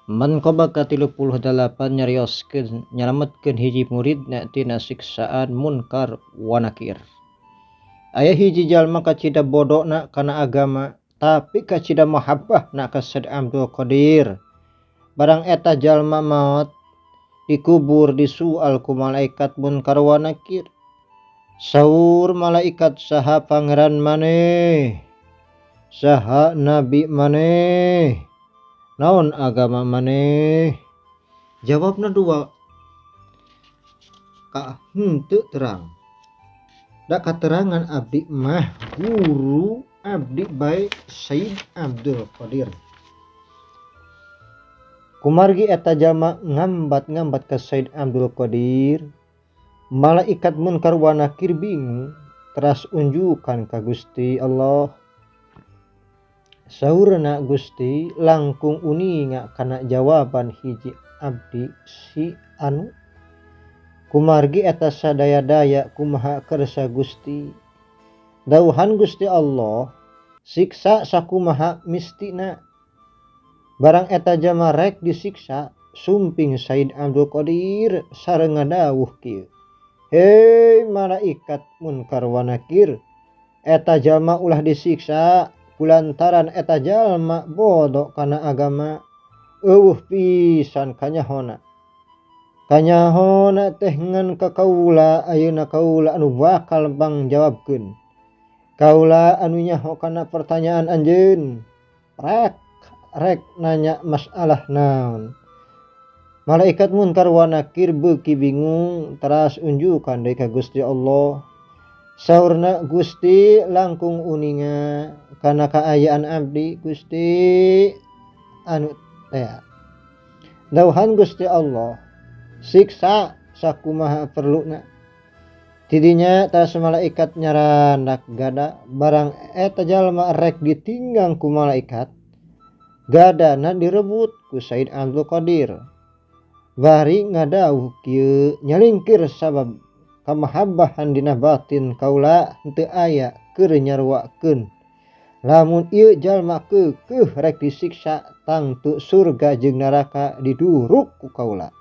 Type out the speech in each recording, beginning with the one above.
Manqabah ka-38 nyarioskeun nyalametkeun hiji muridna tina siksaan Munkar wa Nakir. Aya hiji jalma kacida bodona kana agama tapi kacida mahabbahna ka Syed Abdul Qadir. Barang eta jalma maot dikubur disual ku malaikat Munkar wa Nakir. Saur malaikat saha pangeran maneh? Saha nabi maneh? Naon agama maneh? Jawabna dua ka henteu terang. Da katerangan abdi mah guru abdi bae Sayyid Abdul Qadir. Kumargi eta jalma ngambat-ngambat ka Sayyid Abdul Qadir, malaikat Munkar wa Nakir bingung teras unjukan ka Gusti Allah. Saurna Gusti langkung uninga kana jawaban hiji abdi si anu. Kumargi eta sadaya-daya kumaha kersa Gusti. Dawuhan Gusti Allah siksa sakumaha mistina. Barang eta jalma rek disiksa sumping Sayyid Abdul Qadir sareng ngadawuh kieu. Hei malaikat Munkar wa Nakir, eta jalma ulah disiksa kulantaran eta jalma bodoh kana agama eueuh pisan kanyahona. Kanyahona teh ngan ka kaula ayeuna kaula anu bakal pangjawabkeun. Kaula anu nyaho kana pertanyaan anjeun. Rek rek nanya masalah naon. Malaikat Munkar wa Nakir beuki bingung teras unjukan deui ka Gusti Allah. Saurna Gusti langkung uninga kana kaayaan abdi Gusti anu teh. Dawuhan Gusti Allah siksa sakumaha perluna. Tidinya tas malaikat nyarandak gada barang eta jalma rek ditinggang ku malaikat gadana direbut ku Sayyid Abdul Qadir. Bari ngadawuh kieu nyalingkir sabab kamahabbahan dina batin kaula henteu aya keur nyaruakeun. Lamun ieu jalma keukeuh rek disiksa tangtu surga jeung neraka diduruk ku kaula.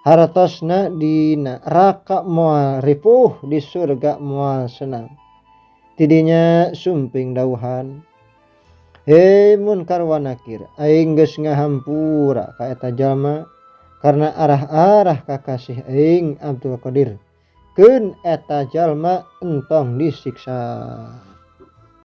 Hartosna di neraka moal ripuh di surga moal senang. Tidinya sumping dawuhan. Hei Munkar wa Nakir, aing geus ngahampura ka eta jalma karena arah-arah kakasih aing Abdul Qadir. Keun eta jalma entong disiksa.